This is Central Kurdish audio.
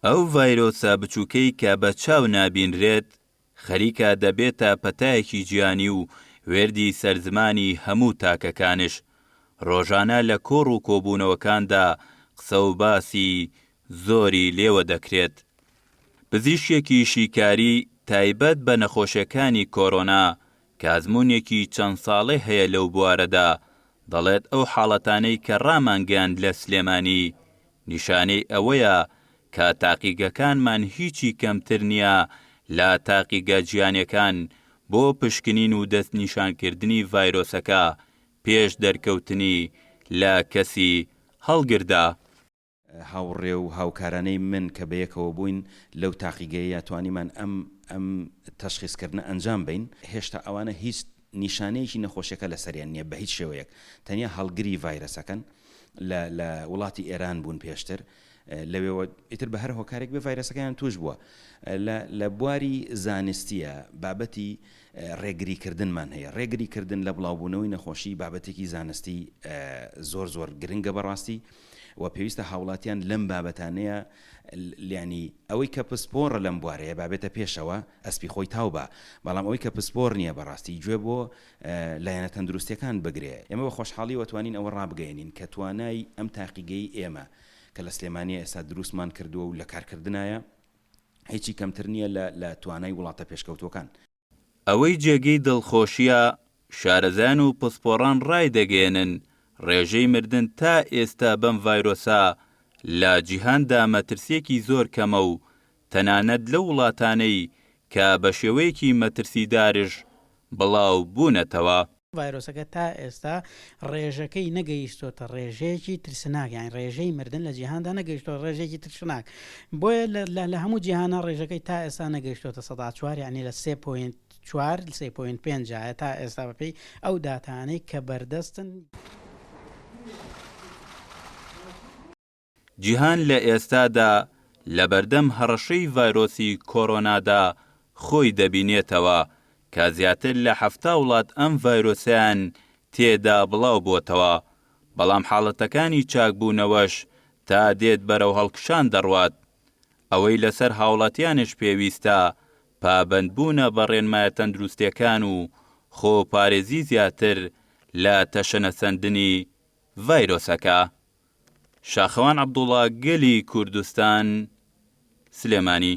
ئەو ڤایرۆسە بچووکەی کە بە چاو نابینرێت، خەریکە دەبێتە پەتایەکی جیهانی و وێردی سەر زمانی هەموو تاکەکانش. ڕۆژانە لە کۆڕ و کۆبوونەوەکاندا قسە و باسی زۆری لێوە دەکرێت. پزیشکێکی شیکاری تایبەت بە نەخۆشیەکانی کۆرۆنا کە ئەزموونێکی چەند ساڵەی هەیە لەو بوارەدا، دەڵێت ئەو حاڵەتانەی کە ڕامانگەیاند لە سلێمانی نیشانەی ئەوەیە کە تاقیگەکانمان هیچی کەمتر نییە لە تاقیگە جیهانیەکان بۆ پشکنین و دەستنیشانکردنی ڤایرۆسەکە پێش دەرکەوتنی لە کەسی هەڵگردا. هاوڕێ و هاوکارانەی من کە بەیەکەوە بووین لەو تاقیگەیە توانیمان ئەم ئەم تەشخیسکردنە ئەنجام بەین، هێشتا ئەوانە هیچ نیشانەیەکی نەخۆشیەکە لەسەریان نییە بە هیچ شێوەیەک، تەنیا هەڵگری ڤایرەسەکەن، لە لە وڵاتی ئێران بوون پێشتر لەوێوە ئیتر بە هەر هۆکارێک بێ ڤایرەسەکەیان توش بووە. لە لە بواری زانستیە بابەتی ڕێگری کردنمان هەیە، ڕێگری کردن لە بڵاوبوونەوەی نەخۆشی بابەتێکی زانستی زۆر زۆر گرنگە بەڕاستی و پێویستە هاوڵاتیان لەم بابەتانەیە یانی ئەوەی کە پسپۆڕە لەم بوارەیە بابێتە پێشەوە ئەسپی خۆی تاو بە بەڵام ئەوەی کە پسپۆڕ نییە بەڕاستی گوێ بۆ لایەنە تەندروستیەکان بگرێ. ئێمە بە خۆشحاڵیەوە توانین ئەوە ڕابگەیەنین کە توانای ئەم تاقیگەی ئێمە کە لە سلێمانیە ئێستا دروستمان کردووە و لە کارکردنایە هیچی کەمتر نییە لە لە توانای وڵاتە پێشکەوتووەکان. ئەوەی جێگەی دڵخۆشییە، شارەزایان و پسپۆڕان ڕایدەگەیەنن، ڕێژەی مردن تا ئێستا بەم ڤایرۆسە لە جیهاندا مەترسییەکی زۆر کەمە و تەنانەت لەو وڵاتانەی کە بەشێوەیەکی مەترسیدارش بڵاو بوونەتەوە. ڤایرۆسەکە تا ئێستا ڕێژەکەی نەگەیشتۆتە ڕێژەیەکی ترسناک یان ڕێژەی مردن لە جیهاندا نەگەیشتۆ ڕێژەیەکی ترسناک بۆیە لە هەموو جیهانە ڕێژەکەی تا ئێستا نەگەیشتۆتە 4 یعنی لە 3.4 3.5 جایە تا ئێستا بەپێی ئەو داتانەی کە بەردەستن. جیهان لە ئێستادا لەبەردەم هەڕەشەی ڤایرۆسی کۆرۆنادا خۆی دەبینێتەوە کە زیاتر لە 70 وڵات ئەم ڤایرۆسەیان تێدا بڵاوبۆتەوە، بەڵام حاڵەتەکانی چاکبوونەوەش تا دێت بەرەو هەڵکشان دەڕوات. ئەوەی لەسەر هاوڵاتیانش پێویستە پابەندبوونە بە ڕێنمایە تەندروستیەکان و خۆپارێزی زیاتر لە تەشەنەسەندنی ڤایرۆسەکە. شاخەوان عەبدوڵا گەلی کوردستان سلێمانی.